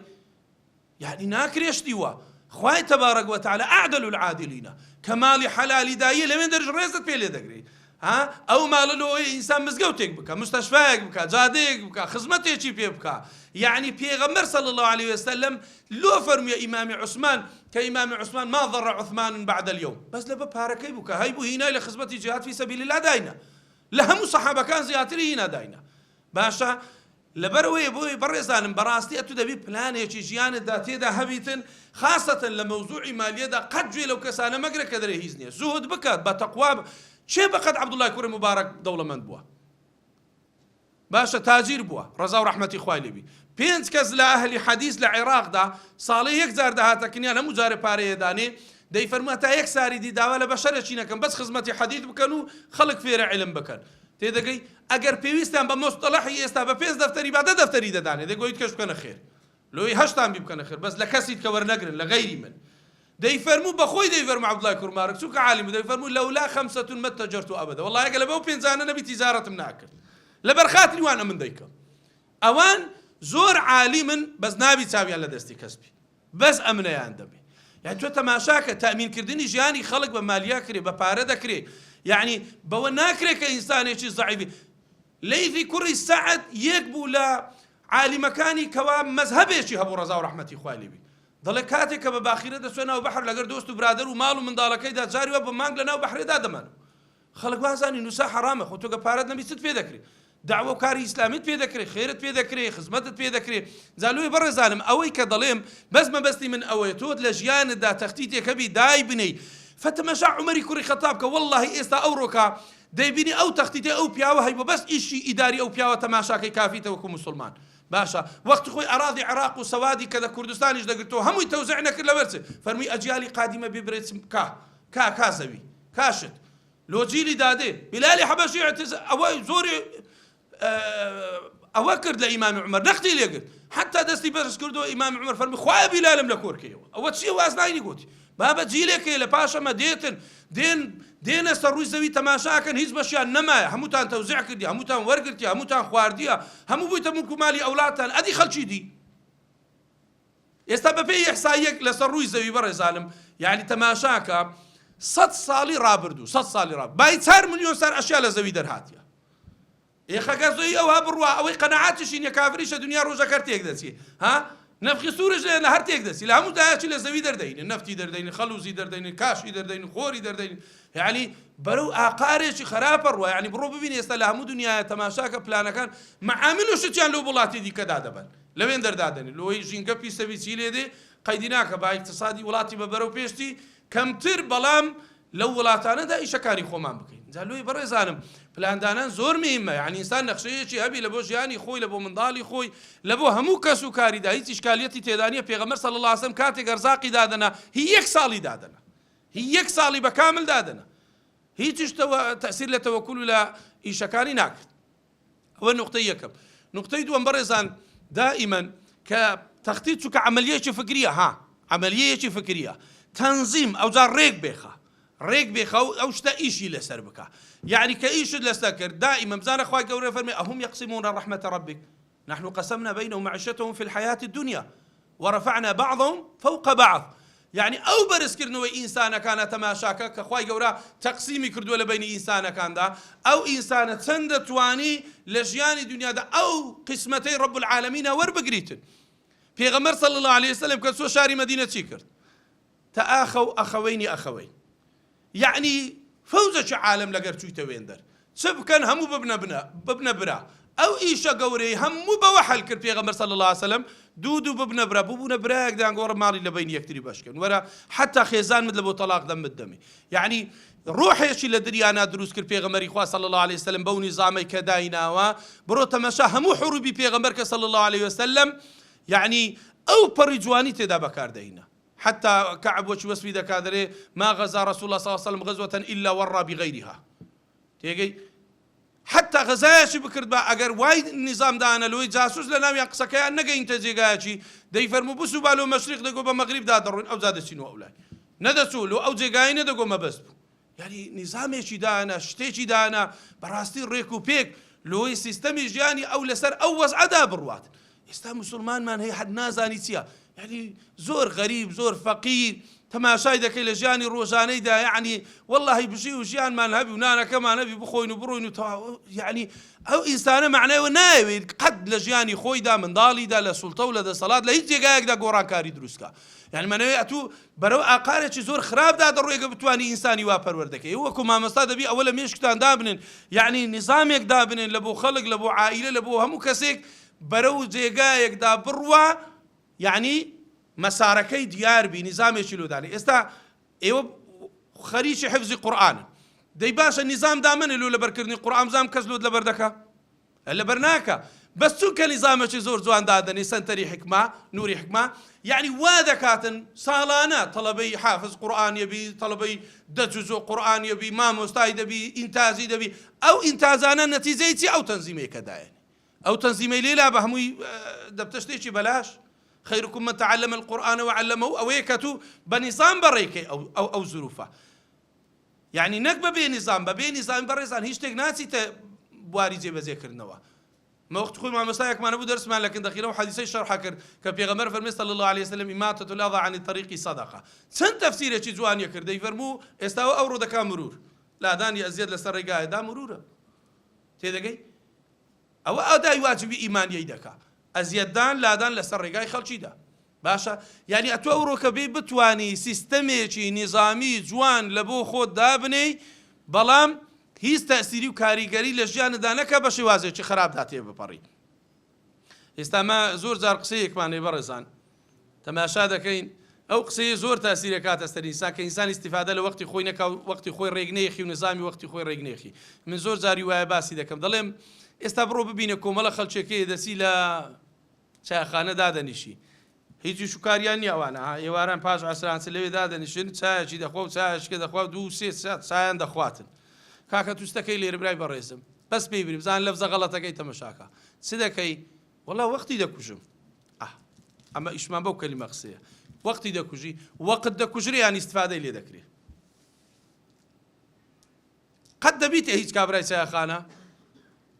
یانی ناکرێ شتی وا خوای تبارک وتعالی اعدل العادلینە کە ماڵی حەلالی دایە لەوێن دەرش ڕێزت پێ لێ دەگری ها ئەو ماڵە لۆ ئەوەی ئینسان مزگەوتێک بکە مستەشفایەک بکە جادەیەک بکە خزمەتێکی پێ بکە یعنی پێغەمبەر صلی الله علیه وسلم لۆ فەرموویە ئیمامی عوسمان کە ئیمامی عوسمان ما ضر عثمان بعد اليوم بەس لەبە پارەکەی بوو کە هەیبوو هینای لە خزمەتی جهاد فی سبیل الله داینا لە هەموو سەحابەکان زیاتری هینا داینا باشە لەبەرئەوەیە بۆیە بەڕێزانم بەڕاستی ئەتو دەبی پلانێکی ژیانتدا تێدا هەبیتن خاسەتەن لە مەوزوعی مالیەدا قەت گوێ لەو کەسانە مەگرە کە دەرێ هیچ نیە زوهد بکە بە تەقوا کێ بەقەد عەبدوڵای کوڕی موبارەک دەوڵەمەند بووە باشە تاجیر بووە ڕەزا و ڕەحمەتی خوای لێبی پێنج کەس لە ئەهلی حەدیث لە عێراقدا ساڵێ یەک جار دەهاتە کنیان هەموو جارێ پارەیە دانێ دەیفەرموو تا یەک ساری دی داوا لە بەشەرەکی نەکەم بەس خزمەتی حەدیث بکەن و خەڵک فێرە علم بکەن تێدەگەی؟ ئەگەر پێویستیان بە مۆستەڵەحی ئێستا بە پێنج دەفتەری با دە دەفتەری دەدانێ دەی گۆیت کەش بکەنە خێر لۆی هەشتان بی بکەنە خێر بەس لە کەسیت کە وەرنەگرن لە غەیری من دەیفەرموو بە خۆی دەیفەرموو عەبدوڵای کوڕ مارک چونکە عالم بوو دەیفەرموو لەولا خەمسەتون ما اتجرت أبدا وەڵڵاهی ئەگەر لەبەو پێنجانە نەبی تیجارەتم ناکرد لەبەر خاتری وان ئەمن دەیکەم ئەوان زۆر عالیمن بەس نابی چاویان لە دەستی کەس بی بەس ئەمنەیان دەبێ یانی تۆ تەماشاکە تەئمین کردنی ژیانی خەڵک بە مالیا کرێ بە پارە دەکرێ یعنی بەوە ناکرێ کە ئینسانێکی زەعیفی لەیثی کوڕی سەعد یەک بوو لە عالیمەکانی کەوا مەزهەبێکی هەبوو ڕەزا و ڕەحمەتی خوای لێ بی دەڵێ کاتێک کە بە باخیرە دەچوە ناو بەحر لەگەر دۆست و برادەر و ماڵ و منداڵەکەیدا جاری وا بە مانگ لە ناو بەحرێدا دەمانەوە خەڵک وازانی نووسا حەرامە خۆ تۆ گە پارەت نەبی چت پێ دەکرێ. دەعوە و کاری ئیسلامیت پێ دەکرێ، خێرت پێ دەکرێ، خزمەتت پێ دەکرێ. جا لۆیە بەڕێزانم ئەوەی کە دەڵێم بەس مەبەستی من ئەوەیە تۆ لە ژیانتدا تەختیتێک هەبی دایبنێی فتەمەشا عومەری کوڕی خەتاب کە وەڵڵاهی ئێستا ئەوڕۆکە دەیبینی ئەو تەختیتەی ئەو پیاوە هەیبووە بەس ئیشی ئیداری ئەو پیاوە تەماشاکەی کافیتە وەکو موسڵمان باشە وەختی خۆی ئەراضی عێراق و سەوادی کە لە کوردستانیش دەگرتەوە هەمووی تەوزیع نەکرد لەبەر چ فەرمووی ئەجیالی قادیمە بێ برێ چ کا کا کا زەوی کا شت لۆ جیلی دادێ بیلالی حەبەشی ئەوە زۆری ئەوە کرد لە ئیمامی عومەر نەختی لێگرت حتا دەستی بەرز کردەوە ئیمامی عومەر فەرمی خوایە بیلالم لە کۆرکەیەوە ئەوە چییە واز ناینی گوتی بابە جیلێک هەیە لە پاشەمە دێتن دێن دێنە سەر ڕووی زەوی تەماشاکەن هیچ بەشیان نەمایە هەمووتان تەوزیع کردی هەمووتان وەرگرتی هەمووتان خواردیە هەموو بوویتە ملک و مالی ئەولادتان ئەدی خەڵکی دی ئێستا بەپێی ئیحساییەک لەسەر ڕووی زەوی بەڕێزانم یعنی تەماشاکە سەد ساڵی ڕابردوو سەد ساڵی ڕاب بای چار ملیۆن سار ئەشیا لە زەوی دەرهاتیە ئێخە گەر زۆی ئەوها بڕوا ئەوەی قەناعەتیشی نیە کافریشە دنیا ڕۆژەک هەر تێک دەچی ها نەفخی سورش لە هەر تێک دەچی لە هەموو دایەکی لە زەوی دەردەینن نەفتی دەردەینن خەڵوزی دەردەینن کاشی دەردەینن خۆری دەردەینن یعنی بەرەو ئاقارێکی خراپە ڕوا یعنی بڕۆ ببینی ئێستا لە هەموو دنیاە تەماشاکە پلانەکان معامل و شتیان لۆ وڵاتی دیکەدا دەبەن لەوێن دەردادەنی لۆی ژینگە پیسەبی چی لێ دێ قەیدی ناکە با اقتصادی وڵاتی بە بەرەو پێشتی کەمتر بەڵام لەو وڵاتانەدا ئیشەکانی خۆمان بکەین جا لۆی بەڕێزانم پلاندانان زۆر مهمە یعنی ئینسان نەخشەیەکی هەبی لە بۆ ژیانی خۆی لە بۆ منداڵی خۆی لە بۆ هەموو کەس و کاریدا هیچ ئیشکالیەتی تێدانیە پێغەمبەر صلی الله علیه وسلم کاتێک ئەرزاقی دادەنا هی یەک ساڵی دادەنا هی یەک ساڵی بە کامل دادەنا هیچیش تەسیر لە تەوەکول و لە ئیشەکانی ناکرد ئەوە نقطەی یەکەم نقطەی دووەم بەڕێزان دائیمەن کە تەختی چووکە عملیەکی فکریە ها عملیەیەکی فکریە تەنزیم ئەوجا ڕێک بێخە ڕێک بێخە و ئەو شتە ئیشی لەسەر بکە یعنی کە ئیشت لەسەر کرد دائیمە بزانە خوای گەورە فەرمی ئەهم یقسمون رحمة ربك نحن قسمنا بينهم معيشتهم في الحياة الدنيا ورفعنا بعضهم فوق بعض یەعنی ئەو بەرزکردنەوەی ئینسانەکانە تەماشاکە کە خوای گەورە تەقسیمی کردووە لە بەینی ئینسانەکاندا ئەو ئینسانە چەندە توانی لە ژیانی دنیادا ئەو قیسمەتەی رب العالمینە وەربگریتن پێغەمبەر صلی الله علیه وسلم کە چوە شاری مەدینە چی کرد تآخوا اخوین اخوین یەعنی فەوجەکی عالەم لەگەر چویتە وێندەر چ بکەن هەموو ببنە بنە ببنە برا ئەو ئیشە گەورەی هەموو بەوە حەل کرد پێغەمبەر صلی اللە علیە وسلم دوو دوو ببنە برا ببونە برایەک دان گۆڕە ماڵی لە بەینی یەکتری بەش کەن وەرە حەتا خێزانمت لە بۆ تەڵاق دەم مت دەمێ یەعنی ڕۆحێکی لە دریانا دروست کرد پێغەمبەری خوا صلی اللە علیە وسلم بەو نیزامەی کە دایناوە بڕۆ تەمەشا هەموو حروبی پێغەمبەر کە صلی اللە علیە وسلم یەعنی ئەو پەڕی جوانی تێدا بەکار دەینا حتی کەعب وەکی وەسفی دەکا دەرێ، ما غزا رسول اللە صلی اللە علیە وسلم غزوة الا ورا بغیرها تێگەی؟ حتی غەزایەکی بکردبا ئەگەر وای نیزام دانە لۆی جاسوس لە ناویان قسەکەیان نەگەینتە جێگایەکی دەیفەرموو بسوو با لۆ مەشریق دەگۆ بە مەغریبدا دەڕۆین ئەوجا دەچینەوە ئەولای نەدەچوو لۆ ئەو جێگایەی نەدەگۆ مەبەست بوو یانی نیزامێکی دانا شتێکی دانا بەڕاستی ڕێک و پێک لۆی سیستەمی ژیانی ئەو لەسەر ئەو وەزعەدا بڕوات ئێستا موسڵمانمان هەیە حەد نازانی چییە یعنی زۆر غەریب زۆر فەقیر تەماشای دەکەی لە ژیانی ڕۆژانەیدا یعنی واللهی بژی و ژیانمان هەبی و نانەکەمان هەبی بخۆین و بڕۆین و تەواو یعنی ئەو ئینسانە معنایەوە نایەوێت قەت لە ژیانی خۆیدا منداڵیدا لە سوڵتە و لە دەسەڵات لە هیچ جێگایەکدا گۆڕانکاری دروستکە یعنی مەنەوێ ئەتوو بەرەو ئاقارێکی زۆر خراپدا دەڕۆی گەر بتوانی ئینسانی وا پەروەردە کەی وەکو مامۆستا دەبی ئەوە لە مێشکتان دابنێن یەعنی نیزامێک دابنێن لە بۆ خەڵک لە بۆ عائیلە لە بۆ هەموو کەسێک بەرەو جێگایەکدا بڕوا یەعنی مەسارەکەی دیار بی نیزامێکی لۆ دانێ ئێستا ئێوە خەریکی حفزی قورئانن دەی باشە نیزام دامەنێ لۆ لەبەرکردنی قورئان بزانم کەس لۆت لەبەر دەکا لەبەر ناکا بەس چونکە نیزامەکی زۆر جوان دادەنێ سەنتەری حیکمە نوری حیکمە یەعنی وا دەکاتن ساڵانە تەڵەبەی حافز قورئان یەبی تەڵەبەی دە جوزۆ قورئان یەبی مامۆستای دەبی ئینتاجی دەبی ئەو ئینتاجانە نەتیجەی چی ئەو تەنزیمەی کە دایەنێ ئەو تەنزیمەی لێ لا بە هەمووی دەبتە شتێکی بەلاش خیرکم من تعلم القرآن وعلمه ئەوەیە کە تو بە نیزام بەڕێکەی ئەو ئەو ئەو زروفە یانی نەک بە بێ نیزام، بە بێ نیزامی بەڕێزان هیچ شتێک ناچیتە بواری جێبەجێ کردنەوە. مە وەختی خۆی مامۆستایەکمان هەبوو دەرسمان لە کن دەخیرە و حەدیسەی شەرح کرد کە پێغەمبەر فەرمی صلی اللە علیه وسلم اماطة الاذی عن الطریق صدقە چەند تەفسیرێکی جوانی کرد دەیفەرموو ئێستاوە ئەوڕۆ دەکا مرور لادانی ئەزیەت لەسەر ڕێگایە دا مرورە تێدەگەی ئەوە ئەدای واجبی ئیمانیی دەکا ئەزیەتدان لادان لەسەر ڕێگای خەڵکیدا باشە یانی ئەتۆ ئەوڕۆ کە بێی بتوانی سیستەمێکی نیزامی جوان لە بۆ خۆت دابنێی بەڵام هیچ تەئسیری و کاریگەری لە ژیانتدا نەکا بە شێوازێکی خراپدا تێبپەڕی. ئێستا مە زۆر جار قسەیەکمان هەیە بەڕێزان تەماشا دەکەین ئەو قسەیە زۆر تاسیر ئەکاتە سەر ئینسان کە ئینسان ئیستیفادە لە وەختی خۆی نەکا و وەختی خۆی ڕێک نەیخی و نزامی وەختی خۆی ڕێک نەیخی من زۆر جاری وایە باسی دەکەم دەڵێم ئێستا بڕۆ ببینە کۆمەڵە خەڵکێکەیە دەچی لە چایخانە دادەنیشی هیچ ئیش و کاریان نییە ئەوانە ها ئێواران پاش عەسران چ لەوێ دادەنیشن چایەکی دەخوا و چایەشکە دەخوا و دوو سێ سات چایان دەخواتن کاکە تو شتەکەی لێرە برای بەڕێزم بەس پێی بری بزان لەفزە غەڵەتەکەی تەمەشاکە چ دەکەی وەڵا وەختی دەکوژم ئاه ئەمە ئیشمان بەو کەلیمە قسەیە وەختی دەکوژی وەقت دەکوژرێ یان ئیستفادەی لێ دەکرێ قەت دەبیتە هیچ کابرای چایخانە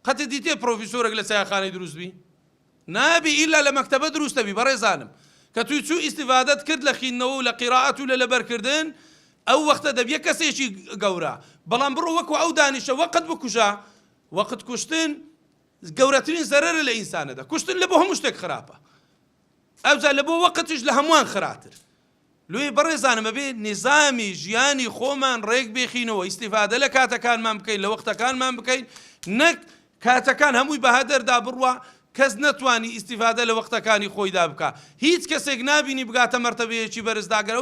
قەت دیتێ پرۆفیسۆرێک لە چایخانەی دروست بی نابی ئیلا لە مەکتەبە دروست دەبی بەڕێزانم کە توی چوو ئیستیفادەت کرد لە خیندنەوە و لە قیرائەت و لە لەبەرکردن ئەو وەختە دەبیە کەسێکی گەورە بەڵام بڕۆ وەکو ئەو دانیشە وەقت بکوژە وەقت کوشتن گەورەترین زەرەرە لە ئینسانەدا کوشتن لە بۆ هەموو شتێک خراپە ئەوجا لە بۆ وەقتیش لە هەمووان خراتر لۆیە بەڕێزانم ئەبێ نیزامی ژیانی خۆمان ڕێک بێخینەوە ئیستیفادە لە کاتەکانمان بکەین لە وەختەکانمان بکەین نەک کاتەکان هەمووی بە هەدەردا بڕوا کەس نەتوانی ئیستیفادە لە وەختەکانی خۆیدا بکا هیچ کەسێک نابینی بگاتە مەرتەبەیەکی بەرز داگەر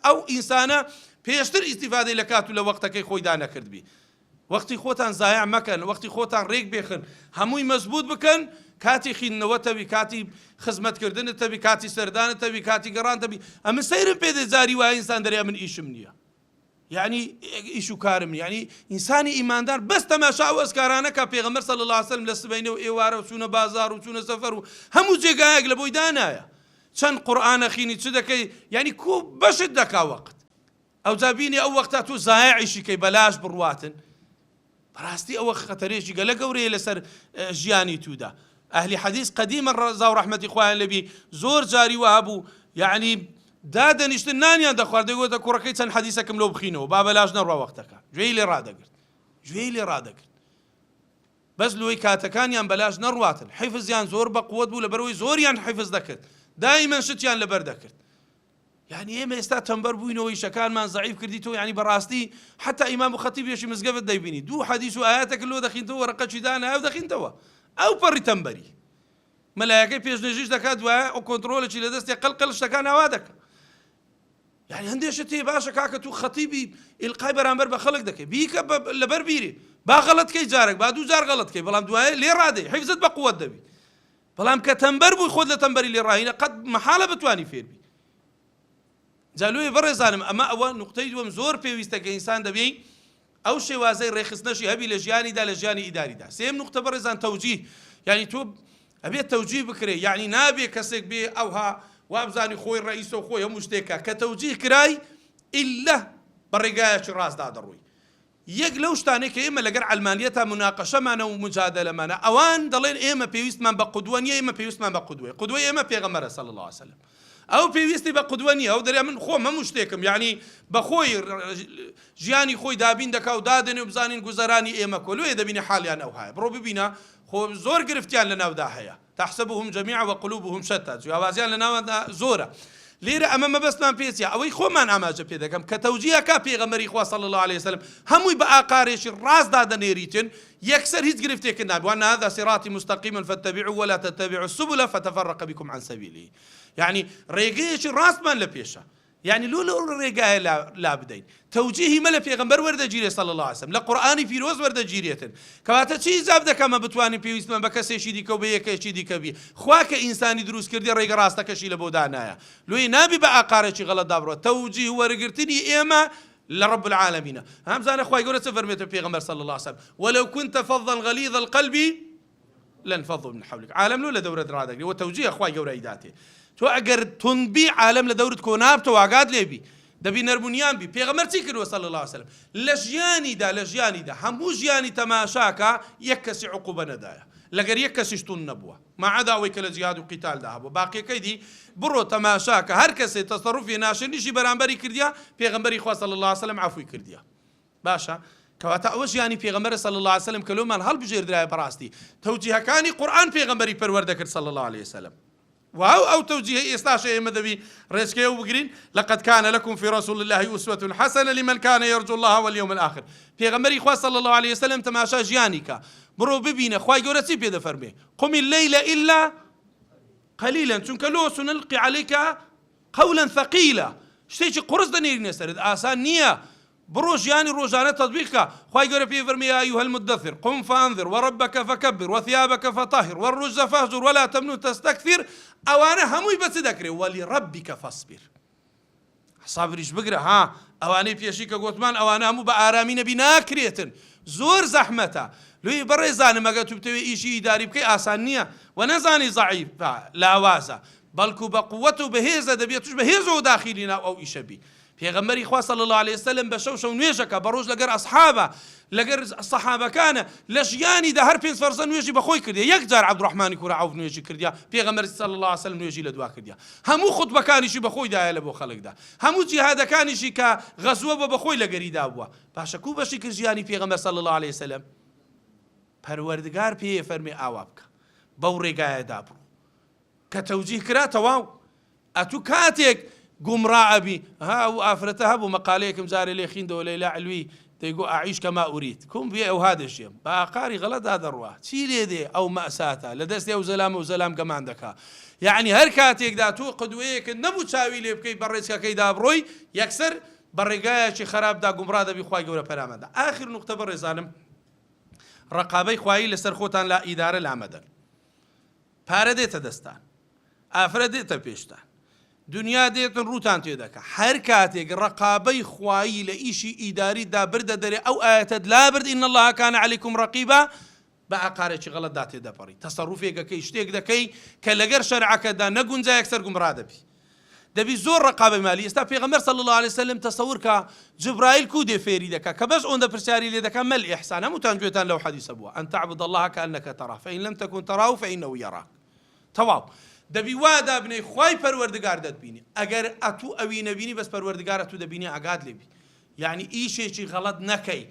ئەو ئینسانە پێشتر ئیستیفادەی لە کات و لە وەختەکەی خۆیدا نەکردبی وەختی خۆتان زایع مەکەن وەختی خۆتان ڕێک بێخن هەمووی مەزبوت بکەن کاتی خیندنەوە تەبی کاتی خزمەت کردنت تەبی کاتی سەردانت تەبی کاتی گەڕان تەبی ئەمن سەیرم پێ دێ جاری وایە ئینسان دەرێ ئەمن ئیشم نییە یعنی ئیش و کارم نییە یعنی ئینسانی ئیماندار بەس تەماشا ئەو ئەزکارانە کە پێغەمبەر صلی الله علیه وسلم لە سبەینە و ئێوارە و چوونە بازاڕ و چوونە سەفەر و هەموو جێگایەک لە بۆی دانایە چەند قورئانە خینی چ دەکەی یعنی کو بەشت دەکا وەقت ئەوجا بینی ئەو وەختە تۆ زایەعیشی کەی بەلاش بڕواتن بەڕاستی ئەوە خەتەرێکی گەلە گەورەیە لەسەر ژیانی تودا ئەهلی حەدیث قەدیمە ڕەزا و ڕەحمەتی خوایان لێبی زۆر جاری وەها بوو یعنی دادەنیشتن نانیان دەخوارد دەیگوتە کوڕەکەی چەند حەدیسەکم لۆ بخینەوە با بەلاش نەڕوا وەختەکە گوێی لێ ڕادەگرت گوێی لێ ڕادەگرت بەس لۆی کاتەکانیان بەلاش نەڕواتن حیفزیان زۆر بەقوەت بوو لەبەرەوەی زۆریان حیفز دەکرد دایمەن شتیان لەبەر دەکرد یانی ئێمە ئێستا تەمبەر بووینەوە ئیشەکانمان زەعیف کردی تۆ یانی بەڕاستی حتا ئیمام و خەتیب یشی مزگەفت دەیبینی دوو حەدیس و ئایەتەکە لۆ دەخینتەوە وەرەقەکی دانایە و دەخینتەوە ئەو پەڕی تەمبەری مەلایەکەی پێشنوێژیش دەکات دوایە ئەو کۆنتڕۆلێکی لە دەستی قەل قەل شتەکان ئاوا دەکە یعنی هەندێک شت هەیە باشە کاکە تو خەتیبی ئیلقای بەرامبەر بە خەڵک دەکەی بیکە لەبەر بیری با غەڵەت کەی جارێک با دوو جار غەڵەت کەی بەڵام دوایە لێ ڕادەی حیفزت بە قوت دەبی بەڵام کە تەمبەر بووی خۆت لە تەمبەری لێ ڕاهینە قەت مەحاڵە بتوانی فێر بی. جا لۆیە بەڕێزانم ئەمە ئەوە نوقتەی دووەم زۆر پێویستە کە ئینسان دەبێی ئەو شێوازەی ڕێکخستنەشی هەبی لە ژیانیدا لە ژیانی ئیداریدا. سێیەم نوقتە بەڕێزان تەوجیه یانی تۆ ئەبێت تەوجیه بکرێ یانی نابێ کەسێک بێ ئەوها وابزانی خۆی ڕەئیسە و خۆی هەموو شتێکە کە تەوجیه کرای ئیللە بە ڕێگایەکی ڕاستدا دەڕۆی. یەک لەو شتانەی کە ئێمە لەگەر عەلمانیەتا موناقەشەمانە و موجادەلەمانە ئەوان دەڵێن ئێمە پێویستمان بە قودوە نیە ئێمە پێویستمان بە قودوەیە قودوەی ئێمە پێغەمبەرە صلی اللە علیە وسلم ئەو پێویستی بە قودوە نیە ئەو دەرێ من خۆم هەموو شتێکم یعنی بە خۆی ژیانی خۆی دابین دەکا و دادەنێ و بزانین گوزەرانی ئێمە کۆ لۆیە دەبینی حاڵیان ئەوهایە بڕۆ ببینە خۆ زۆر گرفتیان لە ناودا هەیە تحسبهم جمیعا وقلوبهم شتی جیاوازیان لە ناواندا زۆرە لێرە ئەمە مەبەستمان پێ چیە ئەوەی خۆمان ئاماژە پێ دەکەم کە تەوجیه کا پێغەمبەری خوا صلی اللە علیه وسلم هەمووی بە ئاقارێکی ڕاستدا دەنێریتن یەکسەر هیچ گرفتێکت نابێ وان هذا صراطی مستقیما فاتبعوه ولا تتبعوا السبل فتفرق بكم عن سبیله یعنی ڕێگەیەکی ڕاستمان لە پێشە یانی لۆ لەو ڕێگایە لا بدەین؟ تەوجیهی مە لە پێغەمبەر وەردەگیرێ صلی اللە علیە وسلم لە قورئانی پیرۆز وەردەگیرێتن کەواتە چی ئیجاب دەکا مە بتوانین پێویستمان بە کەسێکی دیکە و بە یەکێکی دیکە بی خوا کە ئینسانی دروست کردی ڕێگە ڕاستەکەشی لە بۆ دانایە لۆیە نابی بە ئاقارێکی غەڵەتدا بڕۆ تەوجیه وەرگرتنی ئێمە لە رب العالمینە هەمزانە خوای گەورە چ فەرمێتە پێغەمبەر صلی اللە علیە وسلم ولو كنت فظا غلیظ القلب لانفضوا من حولک عالەم لۆ لە دەورت ڕادەگرێ وە تەوجیە خوای گەورە ئەیداتێ تۆ ئەگەر توند بی عالەم لە دەورت کۆ نابتەوە ئاگات لێ بی دەبی نەرم و نیان بی پێغەمبەر چی کردوە صلی اللە علیە وسلم لە ژیانیدا لە ژیانیدا هەموو ژیانی تەماشاکە یەک کەسی عقوبە نەدایە لەگەر یەک کەسیش توند نەبووە ما عدا ئەوەی کە لە جیهاد و قیتالدا هەبووە باقیەکەی دی بڕۆ تەماشاکە هەر کەسێ تەسەروفی ناشرنیشی بەرامبەری کردیە پێغەمبەری خوا صلی اللە علیە وسلم عەفوی کردیە باشە کەواتە ئەوە ژیانی پێغەمبەرە صلی اللە علیە وسلم کە لۆمان هەڵبژێردرایە بەڕاستی تەوجیهەکانی قورئان پێغەمبەری پەروەردە کرد صلی اللە علیە وسلم. واو ئەو تەوجیهەی ئێستاش ئێمە دەبی ڕێچکەی ئەو بگرین، لقد کان لکم فی رسول اللە اسوە حسنە لمن کان یرجو اللە والیوم الاخر، پێغەمبەری خوا صلی اللە علیە وسلم تەماشا ژیانی کە، بڕۆ ببینە خوای گەورە چی پێ دەفەرموێ، قم اللیل الا قلیلا، چونکە لۆ سنلقی علیک قولا ثقیلا، شتێکی قوڕس دەنێرینە سەرت ئاسان نییە، بڕۆ ژیانی ڕۆژانە تەتبیق کە، خوای گەورە پێی فەرمووی، یا ایها المدثر قم فانذر وربک فکبر وثیابک فطهر والرجز فاهجر ولا تمنن تستکثر، ئەوانە هەمووی بە چ دەکرێ؟ ولربک فاصبر، سەبریش بگرە ها، ئەوانەی پێشی کە گۆتمان ئەوانە هەموو بە ئارامی نەبی ناکرێتن، زۆر زەحمەتە، لۆیە بەڕێزانم ئەگەر تو بتەوێ ئیشی ئیداری بکەی ئاسان نییە، وە نەزانی زەعیفە، لاوازە، بەڵکو بە قوەت و بەهێزە دەبێ توش بە هێزەوە داخیلی ناو ئەو ئیشە بی. پێغەمبەری خوا صلی اللە علیە وسلم بە شەو شەو نوێژ ئەکا بە ڕۆژ لەگەر ئەسحابە لەگەر سەحابەکانە لە ژیانیدا هەر پێنج فەرزە نوێژی بە خۆی کردیە یەک جار عەبدوڕەحمانی کوڕە عەوف نوێژی کردیە پێغەمبەر صلی اللە علیە وسلم نوێژی لە دوا کردیە هەموو خوتبەکانیشی بە خۆی دایە لە بۆ خەڵکدا هەموو جیهادەکانیشی کە غەزوە بە بە خۆی لەگەریدا بووە باشە کو بەشی کرد ژیانی پێغەمبەر صلی اللە علیە وسلم پەروەردگار پێی فەرمێ ئاوا بکە بەو ڕێگایەدا بڕۆ کە تەوجیه کرا تەواو ئەتوو کاتێک گومڕا ئەبی ها ئەو ئافرەتە هەبوو مەقالەیەکم جارێ لێ خیندەوە لەیلا علوی دەیگۆ ئەعیش کەما ئورید کوم بێ ئەوها دەژیێم بە ئاقاری غەڵەتدا دەڕوا چی لێ دێ ئەو مەئساتە لە دەستی ئەو زەلامە و زەلام گەمان دەکا یەعنی هەر کاتێکدا تۆ قدوەیەکت نەبوو چاوی لێ بکەی بە ڕێچکەکەیدا بڕۆی یەکسەر بە ڕێگایەکی خەراپدا گومڕا دەبی خوای گەورە پەنامان دا ئاخر نوقتە بەڕێزانم ڕەقابەی خوایی لەسەر خۆتان لا ئیدارە لامەدەن پارە دێتە دەستتان ئافرەت دێتە پێشتان دنیا دێتن ڕووتان تێ دەکا هەر کاتێک ڕەقابەی خوایی لە ئیشی ئیداریتدا بردە دەرێ ئەو ئایەتەت لابرد ان اللە کان علیکم رقیبا بە ئاقارێکی غەڵەتدا تێ دەپەڕی تەسەروفێک ئەکەی شتێک دەکەی کە لەگەر شەرعەکەدا نەگونجا یەکسەر گومڕا دەبی دەبی زۆر ڕەقابەی مالی ئێستا پێغەمبەر صلی اللە علیه وسلم تەسەور کە جبرائیل کو دێ فێری دەکا کە بەس ئۆندە پرسیاری لێ دەکا ما الاحسان هەمووتان گوێتان لەو حەدیسە بووە ان تعبد اللە کانک تراه فان لم تکن تراه فانه یراک تەواو دەبی وا دابنێی خوای پەروەردگار دەتبینی ئەگەر ئەتوو ئەوی نەبینی بەس پەروەردگار ئەتوو دەبینی ئاگات لێ بی یعنی ئیشێکی غەڵەت نەکەی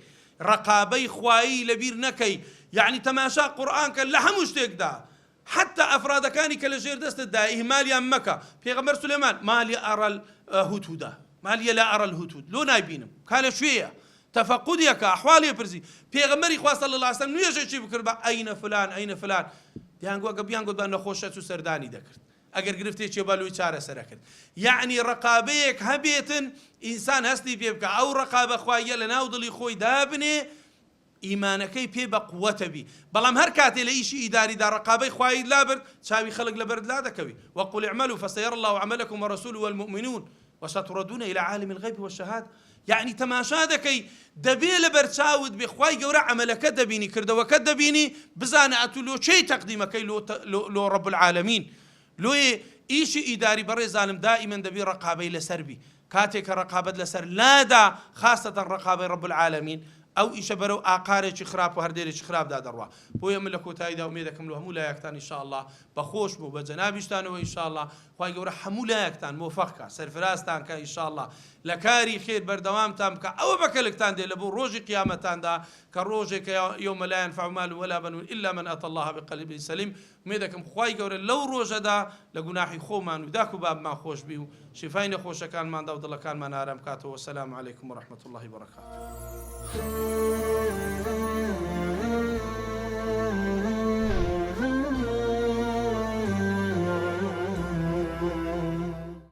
ڕەقابەی خوایی لەبیر نەکەی یعنی تەماشا قورئان کە لە هەموو شتێکدا حەتتا ئەفرادەکانی کە لە ژێر دەستت دایە ئیهمالیان مەکە، پێغەمبەر سولێمان، مالی ارا الهدهد، مالی لا ارا الهدهد، لۆ نایبینم، کا لە کوێیە؟ تەفەقودی ئەکا، ئەحوالی ئەپرسی، پێغەمبەری خوا صلی اللە علیە وسلم نوێژێکی بکردبا، ئەینە فلان، ئەینە فلان، دەیانگوت ئەگەر بیانگوتبا نەخۆشە چوو سەردانی دەکرد، ئەگەر گرفتێکی هەبا لۆی چارەسەر ئەکرد، یەعنی ڕەقابەیەک هەبێتن ئینسان هەستی پێ بکا، ئەو ڕەقابە خواییە لەناو دڵی خۆی دابنێ، ئیمانەکەی پێ بە قوەتە بی بەڵام هەر کاتێ لە ئیشی ئیداریدا ڕەقابەی خوایت لابرد چاوی خەڵک لەبەرت لادەکەوی وقل اعملوا فسیری اللە عملکم ورسوله والمومنون وستردون الی عالم الغیب والشهادە یەعنی تەماشا دەکەی دەبێ لەبەر چاوت بێ خوای گەورە عەمەلەکەت دەبینی کردەوەکەت دەبینی بزانە ئەتوو لۆ کێی تەقدیمەکەی لۆ لۆ رب العالمین لۆیێ ئیشی ئیداری بەڕێزانم دائیمەن دەبی ڕەقابەی لەسەر بی کاتێ کە ڕەقابەت لەسەر لادا خاسەتەن ڕەقابەی رب العالمین ئەو ئیشە بەرەو ئاقارێکی خراپ و هەردێرێکی خراپدا دەڕوا بۆیە من لە کۆتاییدا ئومێدەکەم لۆ هەموو لایەکتان ان شاء اللە بە خۆشم و بە جەنابیشتانەوە ان شاء اللە خوای گەورە هەموو لایەکتان مۆفەق کا سەرفرازتان کا ان شاء اللە لە کاری خێر بەردەوامتان بکا ئەوە بە کەلکتان دێ لە بۆ ڕۆژی قیامەتاندا کە ڕۆژێکە یوم لا ينفع مال ولا بنون الا من اتى الله بقلب سلیم ئومێدەکەم خوای گەورە لەو ڕۆژەدا لە گوناحی خۆمان و داک و بابمان خۆش بی و شیفای نەخۆشەکانمان دا و دڵەکانمان ئارام کاتەوە وسلام علیکم ورحمە اللە وبرکاته.